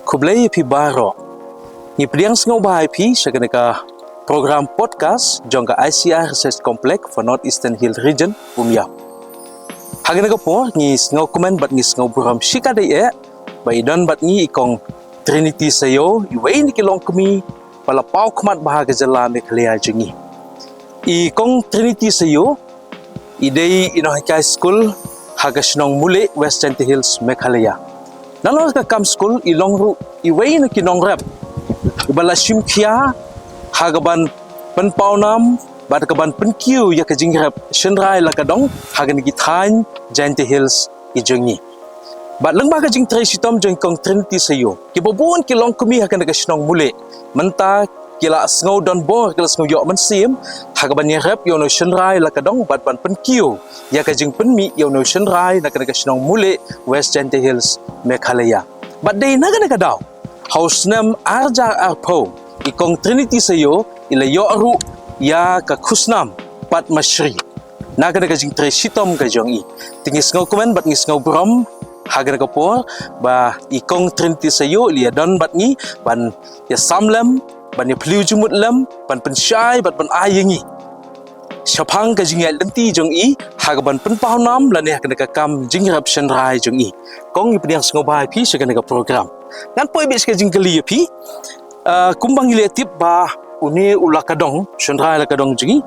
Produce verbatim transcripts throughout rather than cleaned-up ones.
Khublei ïa phi baroh. Ngi pdiang sngewbha ïa phi sha kane ka program podcast jong ka I C R Research Complex for North Eastern Hill Region, Umïa. Ha kane ka por ngi sngewkmen bad ngi sngewburom shikatdei eh ba i don bad ngi i Kong Trinity Sayo, iwei na ki longkmie ba la paw khmat bha ha ka jylla Meghalaya jong ngi. I Kong Trinity Sayo i dei i nonghikai skul ha ka shnong Muleh, West Jaintia Hills, Meghalaya. Nalor ka kam skul i long ruh iwei na ki nongrep uba la shim khia ha kaban pynpaw nam bad kaban pynkiew ïa ka jingrep shynrai la ka dong ha kine ki thaiñ Jaintia Hills ki jong ngi. Bad lyngba ka jingtrei shitom jong i Kong Trinity Sayo, kiba bun ki longkmie ha kane ka shnong Muleh mynta ki la sngew donbor, ki la sngew ïoh mynsiem ha kaban ïarep ïa une u shynrai la ka dong bad ban pynkiew ïa ka jingpynmih ïa une u shynrai na kane ka shnong Muleh, West Jaintia Hills, Meghalaya. Bad dei na kane ka daw, ha u snem ar hajar arphew, i Kong Trinity Sayo i la ïoh ruh ïa ka khusnam Padma Shri na kane ka jingtrei shitom ka jong i. Te ngi sngewkmen bad ngi sngewburom ha kane ka por ba i Kong Trinity Sayo i la ïadon bad ngi ban ïasam lem, ban ïaphylliew jingmut lem, ban pynshai bad ban ai ïa ngi shaphang ka jingïaid lynti jong i ha kaban pynpaw nam lane ha kane ka kam jingrep shynrai jong i. Kong, ngi pdiang sngewbha ïa phi sha kane ka program. Ngan poi beit sha ka jingkylli ïa phi. Ah, kumba ngi la tip ba une u la ka dong, shynrai la ka dong jong ngi,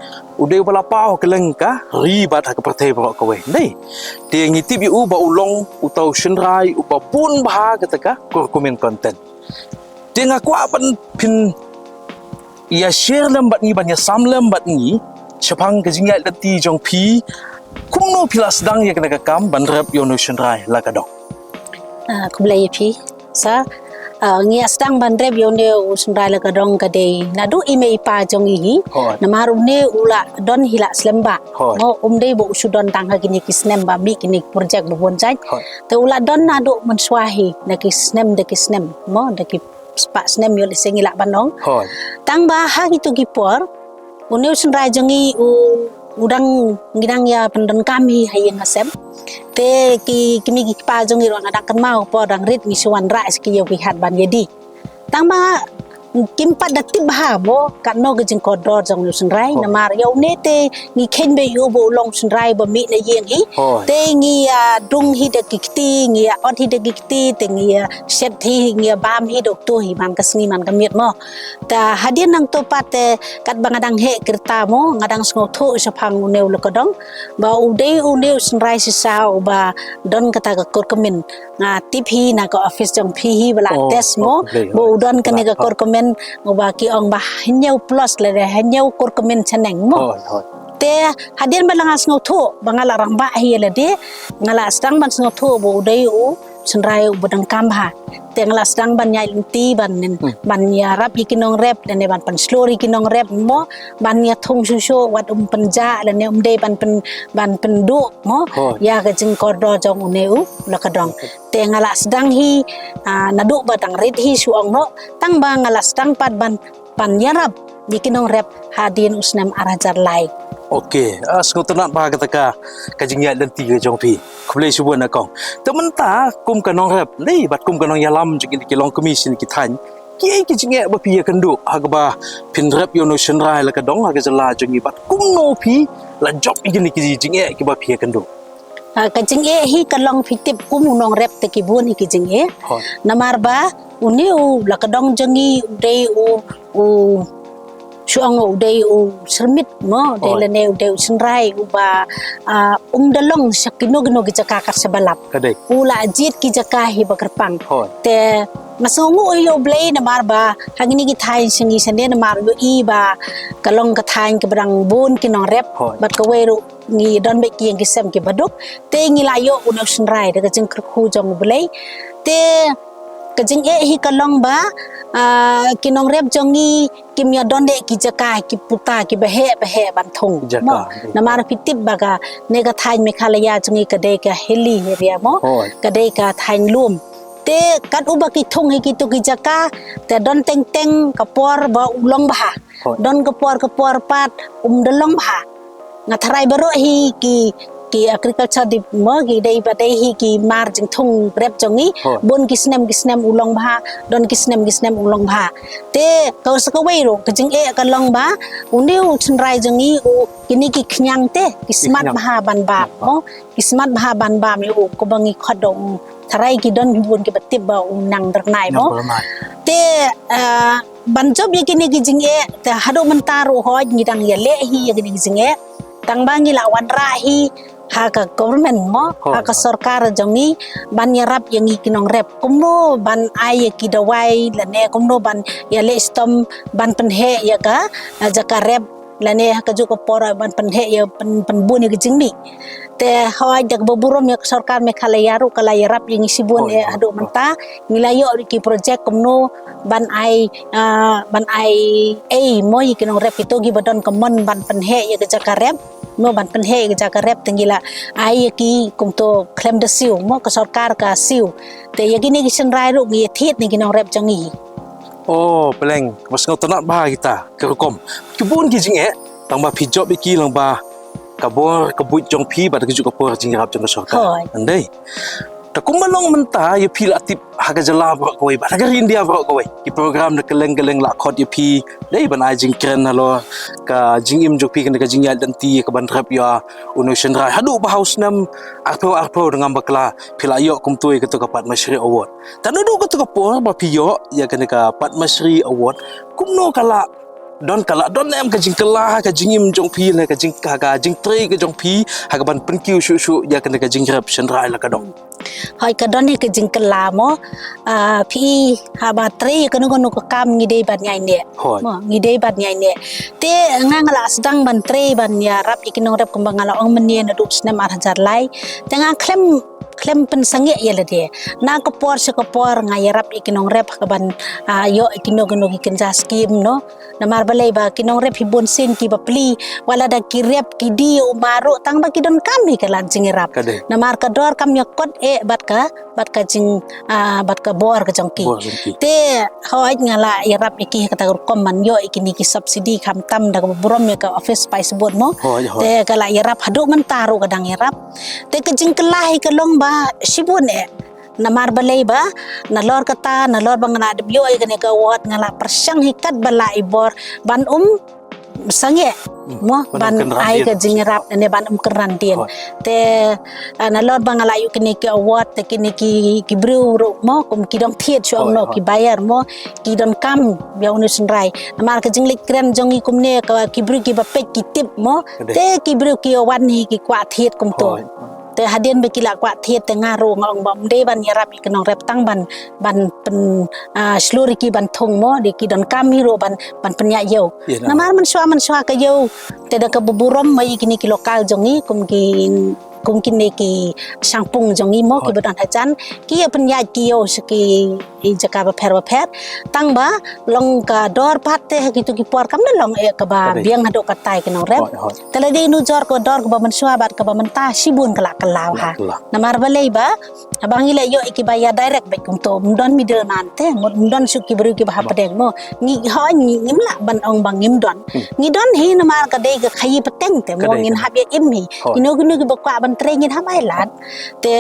u dei uba la paw ha kylleng ka ri bad ha ka pyrthei baroh kawei, dei? Te ngi tip ïa u ba u long uta u shynrai uba bun bha ha kata ka kurkumen content. Te nga kwah ban phin ïa share lem bad ngi, ban ïasam lem bad ngi shaphang ka jingïaid lynti jong phi, kumno phi la sdang ïa kane ka kam ban rep ïa une u shynrai la ka dong. Ah, khublei ïa phi. Sa, ah, ngi ïa sdang ban rep ïa une u shynrai la ka dong ka dei naduh i mei i pa jong ngi hi. Hooid. Namar une u la don hi la slem bha. Hooid. Mo, um dei ba u shu don tang ha kine ki snem ba mih kine ki project ba bun jait. Hooid. Te u la don naduh mynshuwa hi, na ki snem da ki snem. Mo, da ki spah snem ïoh lehse ngi lah ban ong. Hooid. Tang ba ha kito ki por, une u shynrai jong ngi u, u dang, ngi dang ïa pyndonkam hi ha ïing ha sem. Te ki, ki mei ki pa jong ngi ruh nga dang kynmaw ka por dang rit ngi shu wanrah sha ki ïew ki hat ban ïa die. Tang ba kim pat da tip bha mo katno ka jingkordor jong une u shynrai. Hooid. Namar ïa une te ngi kheiñ beit ïa u ba u long u shynrai ba mih na ïing hi. Hooid. Te ngi ïa dung hi da ki kti, ngi ïa ot hi da ki kti, te ngi ïa shet hi, ngi ïa bam hi da uto hi man ka sngi man ka miet mo. Te hadien nangto pat te katba nga dang heh ki rta mo, nga dang sngewthuh shaphang une u la ka dong ba u dei une u shynrai shisha uba don kata ka kurkumen. Nga tip hi na ka office jong phi hi ba la test mo, oh, khublei, ba u don kane ka kurkumen uba ki ong ba hynñiew plus lane hynñiew kurkumen shaneng mo. Hooid, hooid. Te hadien ba la nga sngewthuh ba nga la rangbah hi ïa lade, nga la sdang ban sngewthuh ba u dei u shynrai uba donkam bha. Te nga la sdang ban ïaid lynti ban, hmm, ban ïarap ïa ki nongrep lane ban pynshlur ïa ki nongrep mo, ban ïathung shuh shuh wat um pynjah lane um dei ban pyn, ban pynduh mo. Hooid. Ïa ka jingkordor jong une u la ka dong. Hooid. Te nga la sdang hi, ah, naduh ba dang rit hi shu ong noh, tang ba nga la sdang pat ban, ban ïarap ïa ki nongrep hadien u snem ar hajar lai. Okay, ah, sngewtynnat bha kata ka, ka jingïaid lynti ka jong phi. Khublei shibun, ah, Kong. Te mynta kum ka nongrep, lei bad kum ka nongïalam jong kine ki longkmie sha kine ki thaiñ, kiei ki jingeh ba phi ïakynduh ha kaba phin rep ïa une u shynrai la ka dong ha ka jylla jong ngi bad kumno phi la jop ïa kine ki jingeh kiba phi ïakynduh? Ah, ka jingeh hi ka long phi tip kum u nongrep te ki bun hi ki jingeh. Hooid. Namar ba une u la ka dong jong ngi u dei u, u shu ong u dei u syrmit mo, dei, hooid, lane u dei u shynrai uba, ah, um da long sha kino kino ki jaka kat shaba lap. Ka dei. U la jied ki jaka hi ba kyrpang. Hooid. Te nga sngewnguh ïa U Blei namar ba ha kine ki thaiñ sha ngi shane namar u ïohi ba ka long ka thaiñ kaba dang bun ki nongrep. Hooid. Bad kawei ruh ngi don beit ki ïing ki sem kiba duk. Te ngi la ïoh une u shynrai da ka jingkyrkhu jong U Blei. Te ka jingeh hi ka long ba, ah, ki nongrep jong ngi kim ïa don de ki jaka, ki puta kiba heh ba heh ban thung. Jaka, mo. Namar phi tip ba kane ka thaiñ Meghalaya jong ngi ka dei ka hilly area mo. Hooid. Ka dei ka thaiñ lum. Te kat uba ki thung hi kito ki jaka, te don teng teng ka por ba u long bha. Hooid. Don ka por ka por pat um da long bha. Nga tharai baroh hi ki, ki agriculture di mo ki dei ba dei hi ki mar jingthung rep jong ngi. Bun ki snem ki snem u long bha, don ki snem ki snem u long bha. Te ka sa kawei ruh ka jingeh ka long ba une u shynrai jong ngi u kine ki khñiang te ki smat bha ban bam mo, ki smat bha ban bam ïa u, kumba ngi khot da u tharai ki don bun ki ba tip ba u nang dernai mo. Te ban jop ïa kine ki jingeh te haduh mynta ruh hoi ngi dang ïaleh hi ïa kine ki jingeh. Tang ba ngi la wanrah hi ha ka government mo, ha ka sorkar jong ngi ban ïarap ïa ngi ki nongrep kumno ban ai ïa ki dawai lane kumno ban ïaleh stom ban pynheh ïa ka jaka rep lane ha kajuh ka por ban pynheh ïa pynbun ïa ka jingmih. Te hoi da kaba burom ïa ka sorkar Meghalaya ruh ka la ïarap ïa ngi shibun eh haduh mynta ngi la ïoh ki project kumno ban ai ban ai ei mo ïa ki nongrep kito kiba don ka mon ban pynheh ïa ka jaka rep mo ban pynheh ïa ka jaka rep te ngi la ai ïa ki kumto khlem da siew mo ka sorkar ka siew. Te ïa kine ki shynrai ruh ngi ïa thied ne ki nongrep jong ngi. Oh, Peleng, kaba sngewtynnat bha kita ka rukom. Ki bun ki jingeh tang ba phi jop ïa ki lang ba ka bor ka buit jong phi bad kajuh ka por jingïarap jong ka sorkar. Hoi. Ym dei. Te kumba long mynta ïa phi la tip ha ka jylla baroh kawei bad ha ka ri India baroh kawei ki program da kylleng kylleng la khot ïa phi dei ban ai jingkren halor ka jingim jong phi kane ka jingïaid lynti ka ban rep ïa une u shynrai haduh ba ha u snem arphew arphew da ngam bakla phi la ïoh kumto ïa kato ka Padma Shri Award. Te naduh kato ka por ba phi ïoh ïa kane ka Padma Shri Award kumno ka la don ka la don em ka jingkylla ha ka jingim jong phi ne ka jing ka jingtrei ka jong phi ha ka ban pynkiew shuh shuh ïa kane ka jingrep shynrai la ka dong. Hoi ka don hi ka jingkylla mo. Phi haba trei kano kano ka kam ngi dei ban ïaineh. Mo ngi dei ban ïaineh. Te nga nga la sdang ban trei ban ïarap ïa ki nongrep kumba nga la ong mynne naduh snem ar hajar lai. Te nga khlem khlem pynsangeh ïa lade. Na ka por sha ka por nga ïarap ïa ki nongrep ha ka ban ïoh ïa kino kino ki kynja skim no. Namar balei ba ki nongrep hi bun sien ki bapli wat la da ki rep ki die u maru tang ba ki donkam hi ka lad jingïarap. Namar ka dor kam ïa kot eh bad ka bad ka jing bad ka bor ka jong ki. Te hoi nga la ïarap ïa ki ha kata ka rukom ban ïoh ïa kine ki subsidy khamtam da ka burom ïa ka office spice board mo. Te ka la ïarap haduh mynta ruh ka dang ïarap. Te ka jingkylla hi ka long ba shibun eh. Namar balei ba nalor kata nalor ba nga la dep ïoh ïa kane ka award nga la pyrshang hi kat ba la i bor ban um sangeh mo ban ai ka jingïarap ne ban um kynran dien. Te nalor ba nga la ïoh kine ki award te kine ki ki briew ruh mo kum ki dong thied shuh no ki buyer mo ki donkam ïa une u shynrai. Namar ka jingleit kren jong ngi kumne ka ki briew ki ba peit ki tip mo te ki briew ki wan hi ki kwah thied kumto. Te hadien ba ki la kwah thied te nga ruh nga ong ba ym dei ban ïarap ïa ki nongrep tang ban ban pynshlur ïa ki ban thung mo dei ki donkam hi ruh ban ban pynïaid ïew. Namar mynshuwa mynshuwa ka ïew te da ka burom ma ïa kine ki local jong ngi kum ki kum kine ki shangpung jong ngi mo ki ba don hajan ki ïa pynïaid ki ïew sha ki jaka bapher bapher. Tang ba long ka dor pat te ha kito ki por kam da long eh kaba biang haduh katai ki nongrep. Te lada nujor ka dor kaba mynshuwa bad kaba mynta shibun ka la kylla ha. Namar balei ba haba ngi la ïoh ïa ki ba ïa direct bad kumto ym don middleman te ym don shuh ki briew ki ba hapdeng mo. Ngi hoi ngi ngim lah ban ong ba ngim don. Ngi don hi namar ka dei ka khaïi pateng te mo ngin hap ïa im hi. Kino kino ki ba kwah ban trei ngin hap ai lad. Te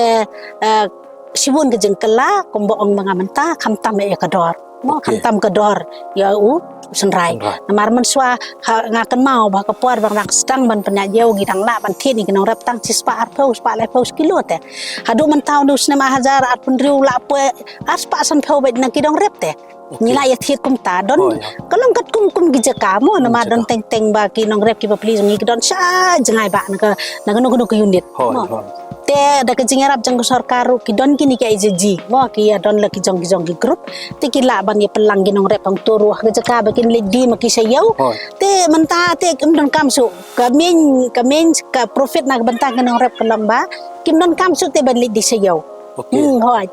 shibun ka jingkylla kumba ong ba nga mynta khamtam ïa ka dor mo khamtam ka dor ïa u shynrai. Namar mynshuwa nga kynmaw ba ka por ba nga dang sdang ban pynïaid ïew ngi dang lah ban thied ïa ki nongrep tang shispah arphew spah laiphew shi kilo te. Haduh mynta u snem ar hajar arphew hynriew la poi arspah sanphew bad na ki nongrep te. Ngi la ïa thied kumta don ka long katkum kum ki jaka mo namar don teng teng ba ki nongrep ki bapli jong ngi ki don sha jngai ba na ka na kano kano ka unit mo. Te da ka jingïarap jong ka sorkar ruh ki don kine ki agency mo ki ïa don la ki jong ki jong ki group. Te ki lah ban ïa pynlang ki nongrep hangto ruh ha ka jaka ba kin leit die ma ki sha ïew. Te mynta te kim donkam shuh ka main ka main ka profit na ka bynta ki nongrep ka long ba kim donkam shuh te ban leit die sha ïew. Hoi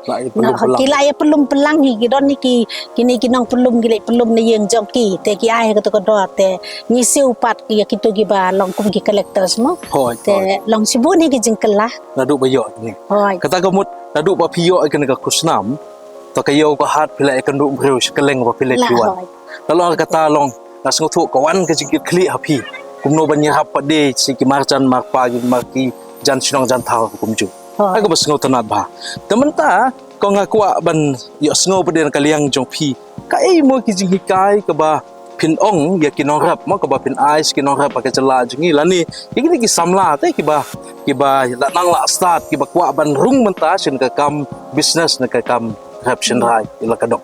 ki la ïa pynlum pynlang hi ki don hi ki kine ki nongpynlum ki leit pynlum na ïing jong ki te ki ai ha kato ka dor te ngi siew pat ïa kito ki ba long kum ki collectors mo. Te long shibun hi ki jingkylla. Naduh ba ïoh kine. Hoi. Kata ka mut naduh ba phi ïoh ïa kane ka khusnam to ka ïew ka hat phi la ïakynduh briew shi kylleng ba phi leit phi wan. Ka long kata long nga sngewthuh ka wan ka jingkitkhlieh ha phi kumno ban ïarap pat de shi ki marjan marpa ki mar ki jan shnong jan thaw kumjuh. Hooid. Ai kaba sngewtynnat bha. Te mynta ko nga kwah ban ïohsngew pat na ka liang jong phi, kaei mo ki jinghikai kaba phin ong ïa ki nongrep mo, kaba phin ai sha ki nongrep ha ka jylla jong ngi lane ïa kine ki samla te kiba, kiba la nang la start, kiba kwah ban rung mynta sha ka kam business na ka kam rep shynrai ïa la ka dong.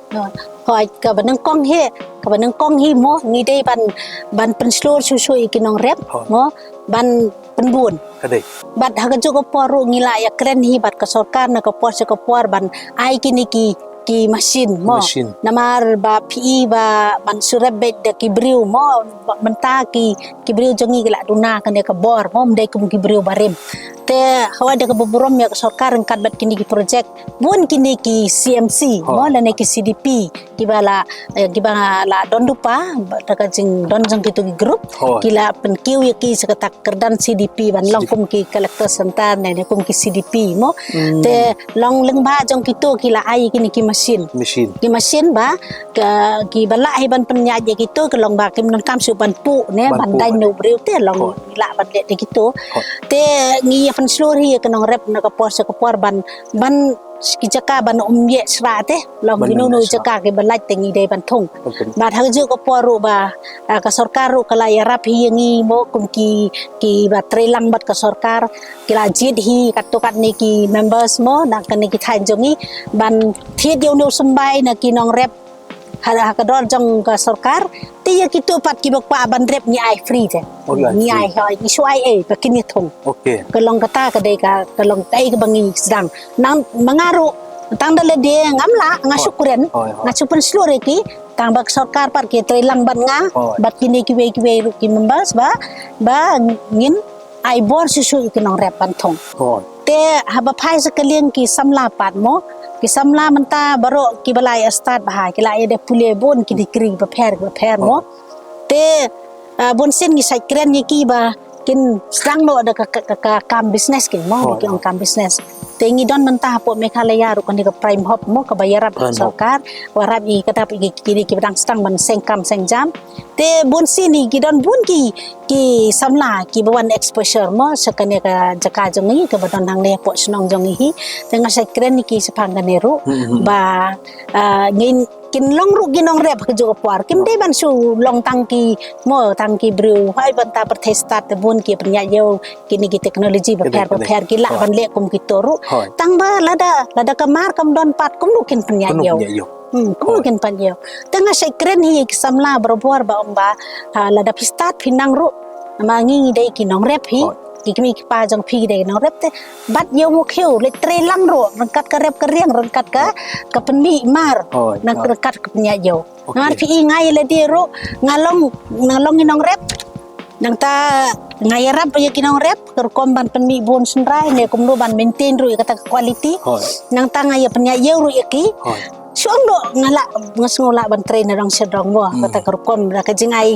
Hooid, kaba nyngkong hi, kaba nyngkong hi mo, ngi dei ban, ban pynshlur shuh shuh ïa ki nongrep mo, ban pynbun. Ka dei. Bad ha kajuh ka por ruh ngi la ïakren hi bad ka sorkar na ka por sha ka por ban ai kine ki, ki machine mo. Machine. Namar ba phi i ba ban shu rep beit da ki briew mo, ba mynta ki, ki briew jong ngi ki la duna kane ka bor mo, ym dei kum ki briew barim. Te hawai da kaba burom ïa ka sorkar ryngkat bad kine ki project, bun kine ki C M C mo, lane ki C D P, kiba la, eh, kiba la don lypa da ka jingdon jong kito ki group. Hooid. Ki la pynkiew ïa ki sha kata ka kyrdan C D P ban long kum ki collector centre ne, ne kum ki C D P mo. Te long lyngba jong kito ki la ai kine ki machine. Machine. Ki machine ba ka, kiba lah hi ban pynïaid ïa kito, ka long ba kim donkam shuh ban puh ne, ban daiñ na u briew, te long lah ban leh da kito. Te ngi ïa pynshlur hi ïa ki nongrep na ka por sha ka por ban, ban ki jaka ban ym ïeh shrah te, long kino kino jaka kiba lait te ngi dei ban thung. Bad ha kajuh ka por ruh ba, ah, ka sorkar ruh ka la ïarap hi ïa ngi mo, kum ki, kiba trei lang bad ka sorkar, ki la jied hi katto katne ki members mo na kane ki thaiñ jong ngi ban thied ïa une u symbai na ki nongrep ha, ha ka dor jong ka sorkar. Te ïa kito pat kiba kwah ban rep ngi ai free te. Ngi ai, hooid, ngi shu ai ei ba kin ïa thung. Ka long kata ka dei ka, ka long kaei kaba ngi sdang. Nang ma nga ruh tang da lade ngam lah, nga shu kren, nga shu pynshlur ïa ki, tang ba ka sorkar pat ki trei lang bad nga bad kine kiwei kiwei ruh ki members ba, ba ngin ai bor shuh shuh ïa ki nongrep ban thung. Te haba phai sha ka liang ki samla pat mo, ki samla mynta baroh kiba la ïa start bha, ki la ïa dep pule bun ki degree bapher bapher mo. Te, ah, bun sien ngi shait kren ïa ki ba kin sdang noh da ka, ka, ka, ka kam business ki mo, ki ong kam business. Te ngi don mynta hapoh Meghalaya ruh kane ka Prime Hub mo, kaba ïarap sorkar, ïarap ïa kata ki, ki, ki, kiba dang sdang ban seng kam seng jam. Te bun sien hi ki don bun ki, ki samla kiba wan exposure mo sha kane ka jaka jong ngi kaba don hangne hapoh shnong jong ngi hi. Te nga shait kren ïa ki shaphang kane ruh ba, ah, ngin, kin long ruh ki nongrep ha kajuh ka por. Kim dei ban shu long tang ki mo, tang ki briew. Hooid, bynta pyrthei start te bun ki pynïaid ïa kine ki technology bapher bapher, ki lah ban leh kum kito ruh. Tang ba lada, lada ka mar kam don pat kumno kin pynïaid ïa. Hmm, kumno kin pynïaid ïa. Te nga shait kren hi ïa ki samla barabor ba ong ba, ha, lada phi start phi nang ruh. Namar ngi ngi dei ki nongrep hi. Ki kmie ki kpa jong phi ki dei ki nongrep te. Bat ïa u khiew, leit trei lang ruh ryngkat ka rep ka riang, ryngkat ka, ka pynmih mar, nang ryngkat ka pynïaid ïa. Namar phi i nga ïa lade ruh, nga long, nga long i nongrep. Nangta nga ïarap ïa ki nongrep ka rukom ban pynmih bun shynrai ne kumno ban maintain ruh ïa kata ka quality. Nangta nga ïa pynïaid ïa ruh ïa ki. Shu ong doh nga lah, nga sngew lah ban trei na dong sha dong mo. Kata ka rukom da ka jingai,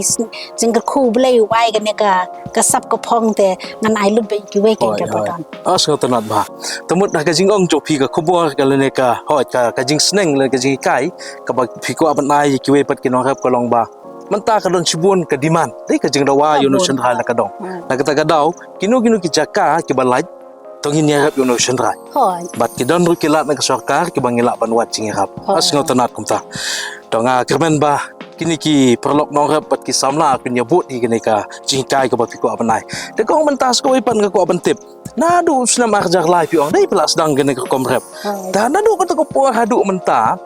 jingkyrkhu Blei u ai kane ka, ka sap ka phong te ngan ai lut bad kiwei kin kaba don. Ah, sngewtynnat bha. Te mut da ka jingong jong phi, ka khubor ka lane ka, hooid, ka, ka jingsneng lane ka jinghikai kaba phi kwah ban ai ïa kiwei pat ki nongrep ka long ba mynta ka don shibun ka demand, dei ka jingdawa ïa une u shynrai la ka dong. Na kata ka daw kino kino ki jaka kiba lait, to ngin ïarap ïa une u shynrai. Bad ki don ruh ki lad na ka sorkar kiba ngi lah ban wad jingïarap. Ah, sngewtynnat kumta. To nga kyrmen ba kine ki paralok nongrep bad ki samla kin ïa bud ïa kine ka jinghikai kaba phi kwah ban ai. Te kong mynta sa kawei pat nga kwah ban tip, naduh u snem ar hajar lai phi ong dei phi la sdang kane ka rukom rep. Te naduh kata ka por haduh mynta,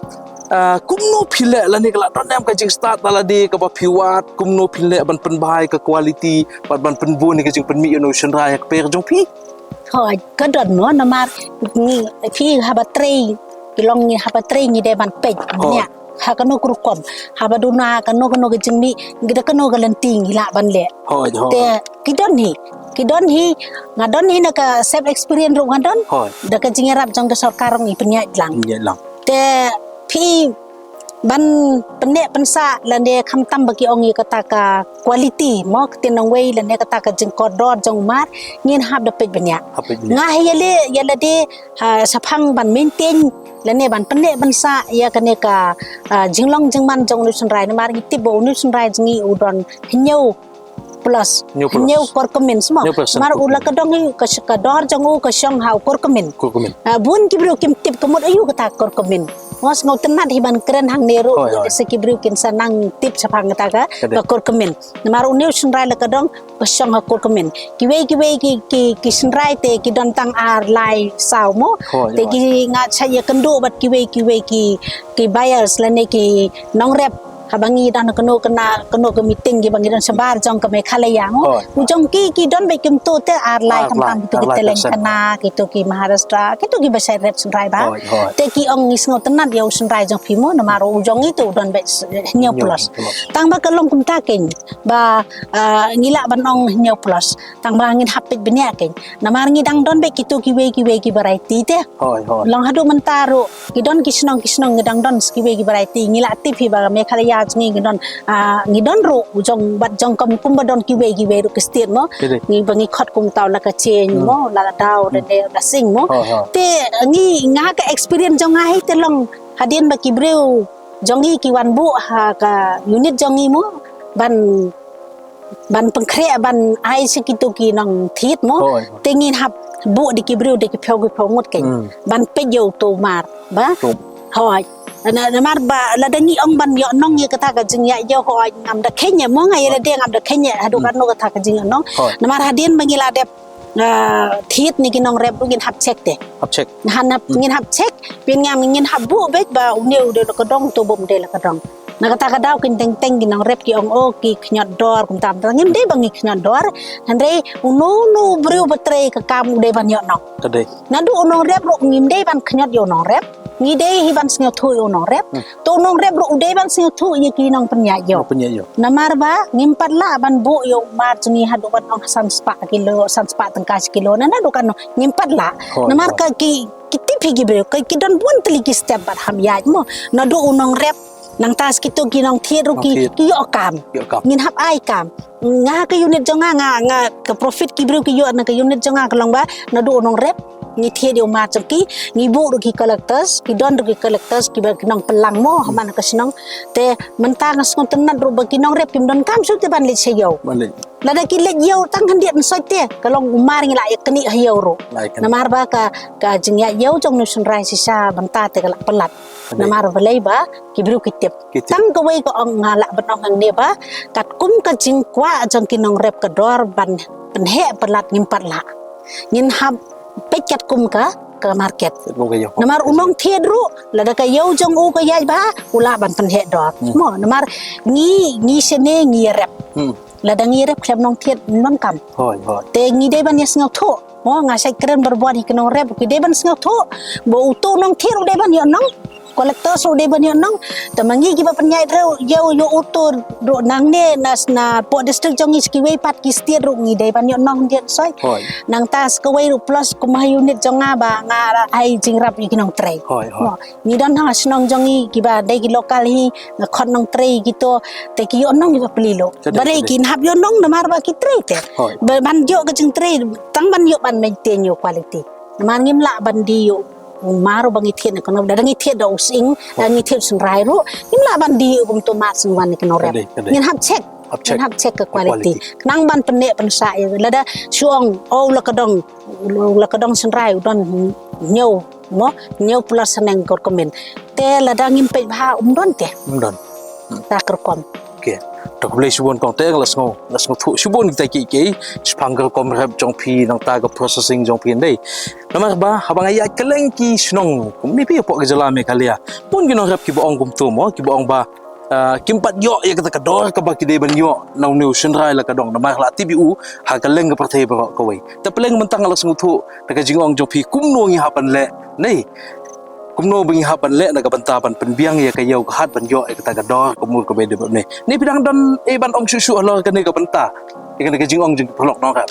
ah, kumno phi leh lane ka la don em ka jingstad na lade kaba phi wad, kumno phi leh ban pynbha ïa ka quality bad ban pynbun ïa ka jingpynmih ïa une u shynrai ha ka per jong phi? Hooid, ka don mo, namar ngi, phi haba trei, ki long ngi haba trei ngi dei ban peit. Ha kano ka rukom, haba duna kano kano ka jingmih, ngi da kano ka lynti ngi lah ban leh. Te ki don hi, ki don hi, nga don hi na ka self experience ruh nga don. Da ka jingïarap jong ka sorkar ngi pynïaid lang. Te phi ban pynneh pynsah lane khamtam ba ki ong ïa kata ka quality mo, ka ktien nongwei lane kata ka jingkordor jong u mar, ngin hap da peit bniah. Nga hi ïa lade, ïa lade, ha, shaphang ban maintain lane ban pynneh pynsah ïa kane ka, ah, jinglong jingman jong une u shynrai, namar ngi tip ba une u shynrai jong ngi u don hynñiew plus. Hynñiew plus. Hynñiew curcumin mo. Hynñiew plus. Namar u la ka dong hi ka sh-, ka dor jong u ka shong ha u curcumin. Curcumin. Ah, bun ki briew kim tip ka mut aïu kata curcumin. Nga sngewtynnad hi ban kren hangne ruh. Hooid, hooid. Sa ki briew kin sa nang tip shaphang kata ka, ka dei, ka curcumin. Namar une u shynrai la ka dong ka shong ha curcumin. Kiwei kiwei ki, ki, ki shynrai te ki don tang ar lai saw mo. Hooid, hooid. Te ki nga shait ïakynduh bad kiwei kiwei ki, ki buyers lane ki nongrep. Haba ngi don kano kano, kano ka meeting kiba ngi don shabar jong ka Meghalaya mo. Hooid. U jong ki, ki don beit kumto te ar lai, ar lai, khamtam kito ki Telangana, kito ki Maharashtra, kito kiba shait rep shynrai ba. Hooid, hooid. Te ki ong ngi sngewtynnad ïa u shynrai jong phi mo, namar u jong ngi te u don beit hynñiew plus. Hynñiew plus. Tang ba ka long kumta kein ba, ah, ngi lah ban ong hynñiew plus. Tang ba ngin hap peit bniah kein. Namar ngi dang don beit kito kiwei kiwei ki variety te. Hooid, hooid. Long haduh mynta ruh ki don ki shnong ki shnong ngi dang don kiwei ki variety. Ngi lah tip hi ba Meghalaya jong ngi ngi don, ah, ngi don ruh u jong bad jong kum, kumba don kiwei kiwei ruh ki state mo. Ki dei. Ngi ba ngi khot kumta u la ka Chin mo, u la ka Daw, u la Sing mo. Hooid, hooid. Te ngi, nga ka experience jong nga hi te long hadien ba ki briew jong ngi ki wan buh ha ka unit jong ngi mo ban, ban pynkhreh ban ai sha kito ki nongthied mo. Hooid, hooid. Te ngin hap buh da ki briew da ki phew ki phew ngut kein. Hmm. Ban peit ïa uto u mar ba. True. Hooid. Na, namar ba lada ngi ong ban ïoh nong ïa kata ka jingïaid ïew, hooid, ngam da kheiñ mo, nga ïa lade ngam da kheiñ haduh katno kata ka jingïoh nong. Hooid. Namar hadien ba ngi la dep, ah, thied ne ki nongrep ruh ngin hap check te. Hap check. Ngin hap, hmm, ngin hap check, phin ngam, ngin hap buh beit ba une u dei la ka dong, uto bym dei la ka dong. Na kata ka daw ki teng teng ki nongrep ki ong, oh, ki khñiot dor kumta kumta. Ngim dei ba ngi khñiot dor. Hynrei uno uno u briew ba trei ka kam u dei ban ïoh nong. Ka dei. Naduh u nongrep ruh ngim dei ban khñiot ïa u nongrep. Ngi dei hi ban sngewthuh ïa u nongrep. Hmm. To u nongrep ruh u dei ban sngewthuh ïa ki nongpynïaid ïew. Nongpynïaid ïew. Namar ba ngim pat lah ban buh ïa u mar jong ngi haduh ban ong san spah kilo, san spah tyngka shi kilo. Na, naduh katno ngim pat lah. Hooid, hooid. Namar ka ki, ki tip hi ki briew, ka ki don bun tylli ki step bad ham ïaid mo. Naduh u nongrep, nangta sa kito ki nongthied ruh ki, nongthied, ki ïoh kam. Ïoh kam. Ngin hap ai kam. Nga ka unit jong nga, nga, nga ka profit ki briew ki ïoh na ka unit jong nga ka long ba naduh u nongrep ngi thied ïa u mar jong ki, ngi buh ruh ki collectors, ki don ruh ki collectors kiba ki nongpynlang mo, hmm, ha man ka shnong. Te mynta nga sngewtynnad ruh ba ki nongrep kim don kam shuh te ban leit sha ïew. Ban leit. Lada ki leit ïew tang khyndiat nsoit te ka long u mar ngi lah ïa knieh ha ïew ruh. Lah ïa knieh. Namar ba ka, ka jingïaid ïew jong u shynrai shisha mynta te ka lah palat. Ka dei. Namar balei ba ki briew ki tip. Ki tip. Tang kawei ka ong nga lah ban ong hangne ba katkum ka jingkwah jong ki nongrep ka dor ban pynheh palat ngim pat lah. Ngin hap peit katkum ka, ka market. Katkum ka ïew. Namar u nongthied ruh lada ka ïew jong u ka ïaid bha u lah ban pynheh dor. Hmm. Mo, namar ngi, ngi shane ngi ïarep. Hmm. Lada ngi ïarep khlem nongthied ym donkam. Hooid, hooid. Te ngi dei ban ïa sngewthuh. Mo, nga shait kren barabor ïa ki nongrep, ki dei ban sngewthuh ba uto u nongthied u dei ban ïoh nong. Collectors u dei ban ïoh nong. Te ma ngi kiba pynïaid ruh ïa u, ïa uto ruh nangne na, napoh district jong ngi sa kiwei pat ki state ruh ngi dei ban ïoh nong khyndiat nsoit. Hooid. Nangta sa kawei ruh plus kum ha unit jong nga ba nga ai jingïarap ïa ki nongtrei. Hooid, hooid. Mo, ngi don ha shnong jong ngi kiba dei ki local hi, nga khot nongtrei kito, te ki ïoh nong kiba pli lo. Ka dei, ka dei. Balei kin hap ïoh nong namar ba ki trei te. Hooid. Ba, ban ïoh ka jingtrei, tang ban ïoh ban maintain ïa u quality. Namar ngim lah ban die ïa u mar uba ngi thied na kano, da ngi thied da u sying, da ngi thied shynrai ruh, ngim lah ban die ïa u kumto mar sngewbha na kano rep. Ka dei, ka dei. Ngin hap check. Hap check. Ngin hap check ka quality. Quality. Khnang ban pynneh pynsah ïa, lada shu ong, oh, u la ka dong, u la ka dong shynrai u don hynñiew, mo, hynñiew plus haneng ka rukom. Te lada ngim peit bha um don te. Um don. Hmm. Ta ka rukom. Okay. To khublei shibun kong, te nga la sngew, la sngewthuh shibun kita kiei kiei shaphang ka rukom rep jong phi, nangta ka processing jong phi, ndei. Namar ba haba nga ïaid kylleng ki shnong, kumne phi hapoh ka jylla Meghalaya, bun ki nongrep kiba ong kumto mo, kiba ong ba, ah, kim pat ïoh ïa kata ka dor kaba ki dei ban ïoh na une u shynrai la ka dong, namar la tip ïa u ha kylleng ka pyrthei baroh kawei. Te pyrshang mynta nga la sngewthuh da ka jingong jong phi kumno ngi hap ban leh, ne kumno ba ngi hap ban leh na ka bynta ban pynbiang ïa ka ïew ka hat ban ïoh ïa kata ka dor ka mur kaba dei bad ne. Ne phi dang don ei ban ong shuh shuh halor kane ka bynta, ïa kane ka jingong jong ki paralok nongrep?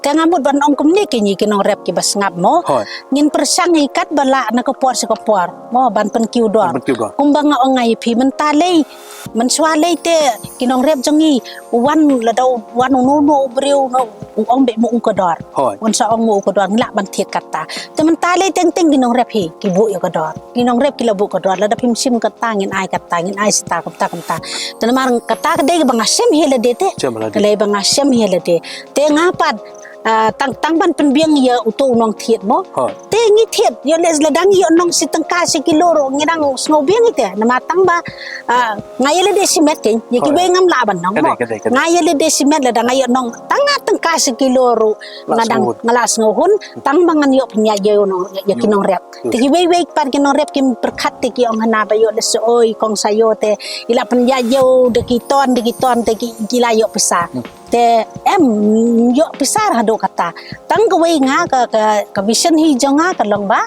Te nga mut ban ong kumne, ki ngi ki nongrep kiba sngap mo. Hoi. Ngin pyrshang hi katba lah na ka por sha ka por mo, ban pynkiew dor. Ban pynkiew dor. Kumba nga ong nga ïa phi mynta lei, mynshuwa lei te ki nongrep jong ngi, wan lada u wan uno uno u briew, no, u ong beit mo u ka dor. Hoi. Wan sa ong mo u ka dor, ngi lah ban thied katta. Te mynta lei teng teng ki nongrep hi ki buh ïa ka dor. Ki nongrep ki la buh ka dor, lada phim shim katta ngin ai katta, ngin ai shata kumta kumta. Te namar kata ka dei ba nga shem hi lade te. Shem lade. Ka dei ba nga shem hi lade. Te nga pat, ah, tang, tang ban pynbiang ïa uto u nongthied mo. Hoi. Te ngi thied, ïoh leh lada ngi ïoh nong shi tyngka shi kilo ruh ngi dang sngew biang hi te. Namar tang ba, ah, nga ïa lade shimet kein, ïa kiwei ngam lah ban nong mo. Ka dei, ka dei, ka dei. Nga ïa lade shimet lada nga ïoh nong tang nga tyngka shi kilo ruh, nga dang, nga lah sngew hun, tang ba ngan ïoh pynïaid ïa u nong, ïa ki nongrep. Te kiwei wei pat ki nongrep kim pyrkhat te ki ong hana ba ïoh leh sha oi kong sa ïoh te, i la pynïaid ïa u da ki ton, da ki ton te ki, ki la ïoh pisa. Hmm. Te em ïoh pisa haduh katta. Tang kawei nga ka, ka, ka vision hi jong nga ka long ba,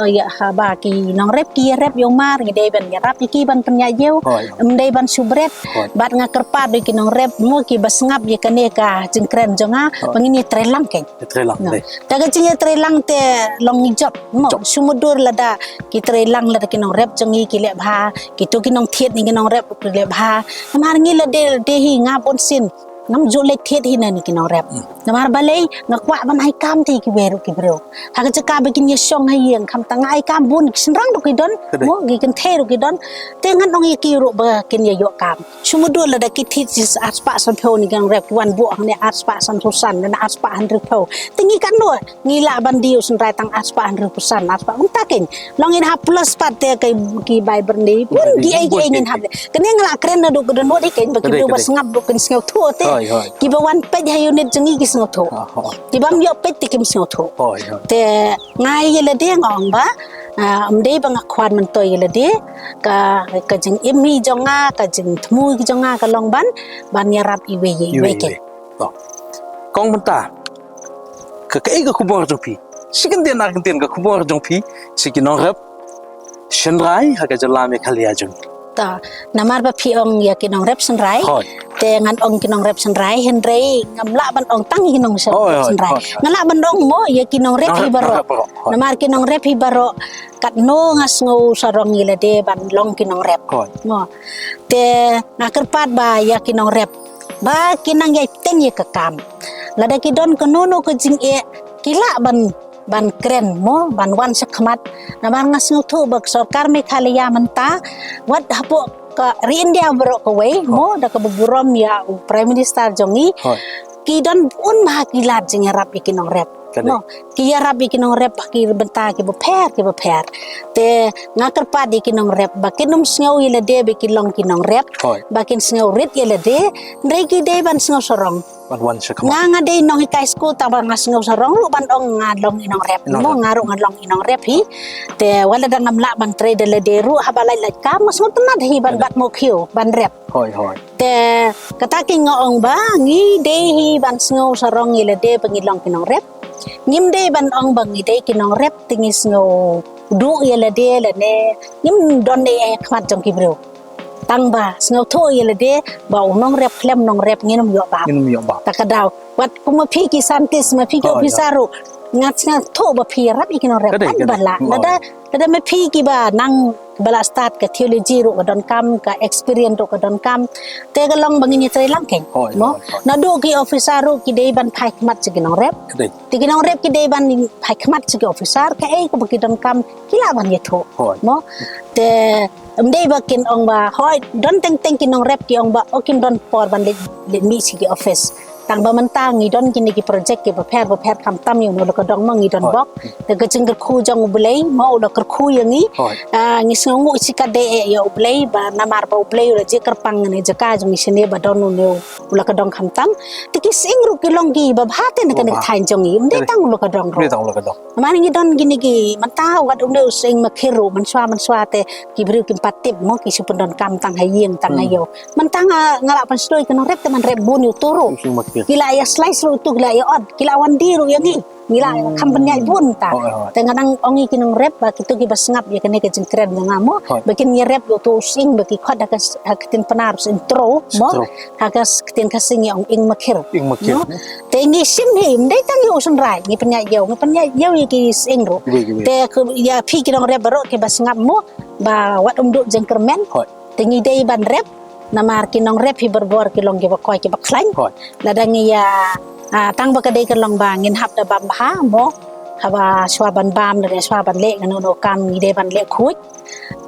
eh, ïa haba ki nongrep ki ïarep ïa u mar ngi dei ban ïarap ïa ki ban pynïaid ïa u. Hoi. Em dei ban shu bret. Hoi. Bad nga kyrpad ïa ki nongrep mo kiba sngap ïa kane ka jingkren jong nga. Hoi. Ba ngin ïatreilang kein. Ïatreilang, dei. Te ka jingïatreilang te long ngi jop mo. Jop. Shu mutdur lada ki treilang lada ki nongrep jong ngi ki leh bha, kito ki nongthied na ki nongrep ki leh bha. Namar ngi lade, lade hi nga bun sien ngam ju leh thied hi na ki nongrep. Hmm. Namar balei nga kwah ban ai kam te kiwei ruh ki briew. Ha ka jaka ba kin ïashong ha ïing khamtam nga ai kam bun, ki shynrang ruh ki don. Ka dei. Mo, ki kynthei ruh ki don. Te ngan ong ïa ki ruh ba kin ïa ïoh kam. Shu mutdur lada ki thied shi arspah sanphew na ki nongrep ki wan buh hangne arspah sanphew san, na arspah hynriewphew. Te ngi katno ngi lah ban die u synrai tang arspah hynriewphew san, arspah, mynta kein. Long in hap plus pat te ki, ki bai byrni. Bun ki ei ki ei ngin hap. Kane nga la kren naduh ka dohnud hi kein ba ki briew ba sngap ruh kin sngewthuh te. Hoi, hoi. Kiba wan peit ha unit jong ngi ki sngewthuh. Hoi, hoi. Kibym ïoh peit te kim sngewthuh. Hoi, hoi. Te nga ïa lade nga ong ba, ah, ym dei ba nga khwan myntoi ïa lade, ka, ka jingim hi jong nga, ka jingthmu hi jong nga ka long ban, ban ïarap iwei ïa iwei kein. Kong mynta, ka, kaei ka khubor jong phi? Shi kyntien ar kyntien ka khubor jong phi sha ki nongrep shynrai ha ka jylla Meghalaya jong ngi. Ta, namar ba phi ong ïa ki nongrep shynrai. Hoi. Te ngan ong ki nongrep shynrai, hynrei ngam lah ban ong tang ïa ki nongrep shynrai. Hoi, hoi, hoi. Nga lah ban ong mo ïa ki nongrep hi baroh. Nongrep baroh. Hoi. Namar ki nongrep hi baroh katno nga sngew sarong ïa lade ban long ki nongrep. Hoi. Mo. Te nga kyrpad ba ïa ki nongrep ba kin nang ïai teng ïa ka kam. Lada ki don kano kano ka jingeh ki lah ban, ban kren mo, ban wan shakhmat. Namar nga sngewthuh ba ka sorkar Meghalaya mynta, wat hapoh ka ri India baroh kawei mo, da kaba burom ïa u Prime Minister jong ngi. Hoi. Ki don bun bha ki lad jingïarap ïa ki nongrep. Ka dei. Mo, ki ïarap ïa ki nongrep ha ki bynta kiba pher, kiba pher. Te nga kyrpad ïa ki nongrep ba kin ym sngew ïa lade ba ki long ki nongrep. Hoi. Ba kin sngew rit ïa lade, hynrei ki dei ban sngew sarong. Ban wan shakhmat. Nga, nga dei nonghikai skul tang ba nga sngew sarong ruh ban ong nga long i nongrep. Nongrep. Mo, nga ruh nga long i nongrep hi. Te wat lada ngam lah ban trei da lade ruh haba lait lait kam nga sngewtynnat hi ban bat mukhiew ban rep. Hoi, hoi. Te kata kein nga ong ba ngi dei hi ban sngew sarong ïa lade ba ngi long ki nongrep. Ngim dei ban ong ba ngi dei ki nongrep te ngi sngew duh ïa lade lane ngim don ei ei ha khmat jong ki briew. Tang ba sngewthuh ïa lade ba u nongrep khlem nongrep ngin ym ïoh bam. Ngin ym ïoh bam. Ta ka daw. Wat kum ma phi ki scientist, ma phi ki officer ruh. Nga sngewthuh ba phi ïarap ïa ki nongrep. Ka dei, ka dei. Lada, lada ma phi kiba nang ba la start ka theology ruh ka donkam, ka experience ruh ka donkam. Te ka long ba ngin ïatreilang kein. Hoi, mo? Hoi, hoi. Naduh ki officer ruh ki dei ban phai khmat sha ki nongrep. Ka dei. Te ki nongrep ki dei ban phai khmat sha ki officer, kaei kaba ki donkam ki lah ban ïathuh. Hoi. Mo? Te ym dei ba kin ong ba, hoi, don teng teng ki nongrep ki ong ba, o kim don por ban leit, leit mih sha ki office. Tang ba mynta ngi don kine ki project kiba pher ba pher khamtam ïa u Nohluka Dong mo ngi don bok. Hoi. Te ka jingkyrkhu jong U Blei mo u la kyrkhu ïa ngi. Hoi. Ah, ngi sngewnguh shikatdei ïa U Blei ba namar ba U Blei u la jia kyrpang ne jaka jong ngi shane ba don une u Nohluka Dong khamtam. Te ki sying ruh ki long kiba bha te na kane ka thaiñ jong ngi. Ym dei tang u Nohluka Dong ruh. Ym dei tang u Nohluka Dong. Namar ngi don kine ki mynta wat une u sying Makhir ruh mynshuwa mynshuwa te ki briew kim pat tip mo ki shu pyndonkam tang ha ïing tang ha ïew. Mynta nga, nga lah pynshlur ïa ki nongrep te man rep bun ïa uto ruh. Ki sying Makhir. Ki la ïa slice ruh tu, ki la ïa ot, ki la wan die ruh ïa ngi. Ngi la kham pynïaid bun ta. Hooid, hooid. Te nga dang ong ïa ki nongrep ba kito kiba sngap ïa kane ka jingkren jong nga mo. Hooid. Ba kin ïarep ïa uto u sying ba ki khot ha ka s-, ha ka ktien Pnar syntro mo. Syntro. Ha ka s-, ktien Khasi ngi ong ing makhir. Ing makhir. No? Te ngi shim hi, ym dei tang ïa u shynrai, ngi pynïaid ïa u, ngi pynïaid ïa u ïa ki sying ruh. Kiwei, kiwei. Te ku-, ïa phi ki nongrep baroh kiba sngap mo, ba wat ym duh jingkyrmen. Hooid. Te ngi dei ban rep, namar ki nongrep hi barabor ki long kiba koit kiba khlaiñ. Hooid. Lada ngi ïa, ah, tang ba ka dei ka long ba ngin hap da bam bha mo. Haba shuwa ban bam, lada shuwa ban leh kano kano kam ngi dei ban leh khuid.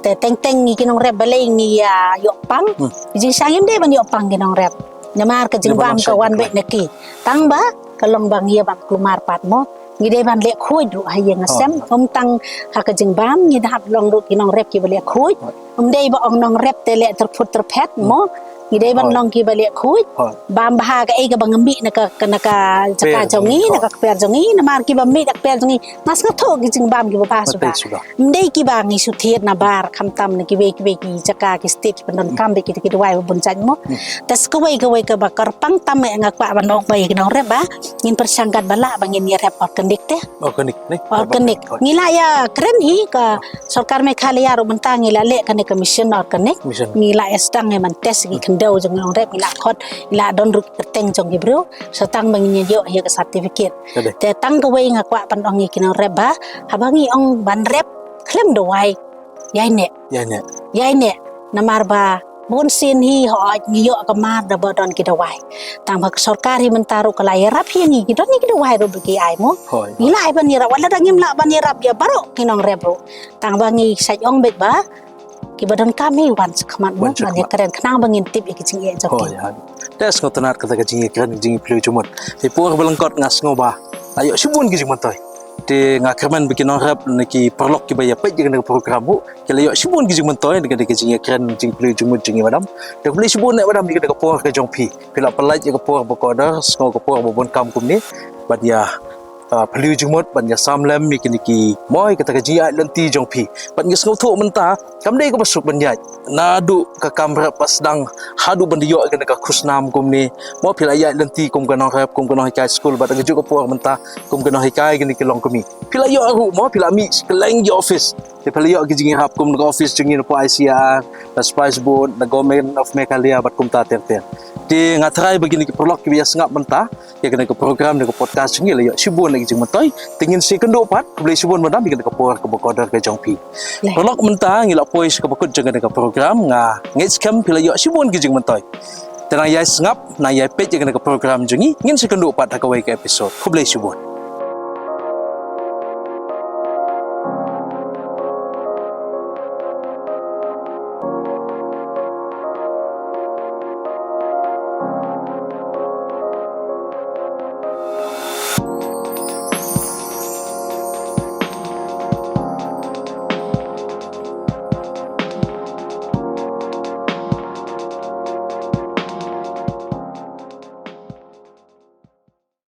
Te teng teng ngi ki nongrep balei ngi ïa ïoh pang. Hmm. Jingshisha ngim dei ban ïoh pang ki nongrep. Namar ka jingbam ka wan beit na ki. Tang ba ka long ba ngi ïa bam kulmar pat mo. Ngi dei ban leh khuid ruh ha ïing ha sem. Hooid. Ym tang ha ka jingbam, ngi da hap long ruh ki nongrep kiba leh khuid. Hooid. Ym dei ba ong nongrep te leh tyrphut tyrphet mo. Ngi dei ban long kiba leh khuid. Hooid. Bam bha kaei kaba ngam mih na ka, ka, na ka jaka jong ngi, na ka kper jong ngi, namar kiba mih na ka kper jong ngi. Nga sngewthuh ki jingbam kiba bha suda. Ym dei kiba ngi shu thied na bar, khamtam na kiwei kiwei ki jaka ki state kiba donkam beit kita ki dawai ba bun jait mo. Hmm. Te sa kawei kawei kaba kyrpang tam eh nga kwah ban ong ba ïa ki nongrep ba ngin pyrshang kat ba lah ba ngin ïarep organic te. Organic, ne? Organic. Hooid. Ngi la ïa kren hi ka sorkar Meghalaya ruh mynta ngi la leh kane ka mission organic. Mission. Ngi la ïa sdang ïa ban test ki khyndew jong ngi nongrep, ngi la khot, ngi la don ruh ki kyrteng jong ki briew. Sa tang ba ngin ïa ïoh ïa ka certificate. Ka dei. Te tang kawei nga kwah ban ong ïa ki nongrep ba haba ngi ong ban rep khlem dawai. Ïai neh. Ïai neh. Ïai neh. Namar ba bun sien hi hooid ngi ïoh ka mar da ba don ki dawai. Tang ba ka sorkar hi mynta ruh ka la ïarap hi ngi, ki don hi ki dawai ruh ba ki ai mo. Hooid. Ngi lah ban ïarap, wat la da ngim lah ban ïarap ïa baroh ki nongrep ruh. Tang ba ngi shait ong beit ba kiba donkam hi wan shakhmat mo, wan shakhmat. Ban ïa kren khnang ba ngin tip ïa ki jingeh jong ki. Hooid, hooid. Te sngewtynnat kata ka jingïakren, jingïaphylliew jingmut. Te por ba lyngkot nga sngew ba la ïoh shibun ki jingmyntoi. Te nga kyrmen ba ki nongrep ne ki paralok kiba ïa peit ïa kane ka program ruh ki la ïoh shibun ki jingmyntoi, ne ka dei ka jingïakren, jingïaphylliew jingmut jong i madam. Te khublei shibun eh madam ïa kane ka por ka jong phi. Phi la pynlait ïa ka por ba kordor, sngew ka por ba bun kam kumne. Ban ïa, ah, phylliew jingmut, ban ïa sam lem ïa kine ki, mo, ïa kata ka jingïaid lynti jong phi. Ban ïa sngewthuh mynta, kam dei kaba suk ban ïaid. Naduh ka kam rep ba sdang haduh ban da ïoh ïa kane ka khusnam kumne. Mo, phi la ïaid lynti kum ka nongrep, kum ka nonghikai skul, bad ha kajuh ka por mynta kum ka nonghikai kine ki longkmie. Phi la ïoh ruh mo, phi la mih kylleng ki office. Te phi la ïoh ki jingïarap kum na ka office jong ngi na pdeng I C A R, na Spice Board, na Government of Meghalaya bad kumta ter ter. Te nga tharai ba kine ki paralok kiba ïa sngap mynta ïa kane ka program ne ka podcast jong ngi la ïoh shibun ki jingmyntoi. Te ngin sa ïakynduh pat, khublei shibun madam ïa kane ka por kaba kordor ka jong phi. Paralok mynta ngi la poi sha kaba kut jong kane ka program, nga ngeit skhem phi la ïoh shibun ki jingmyntoi. Te nang ïai sngap, nang ïai peit ïa kane ka program jong ngi, ngin sa ïakynduh pat ha kawei ka episode. Khublei shibun.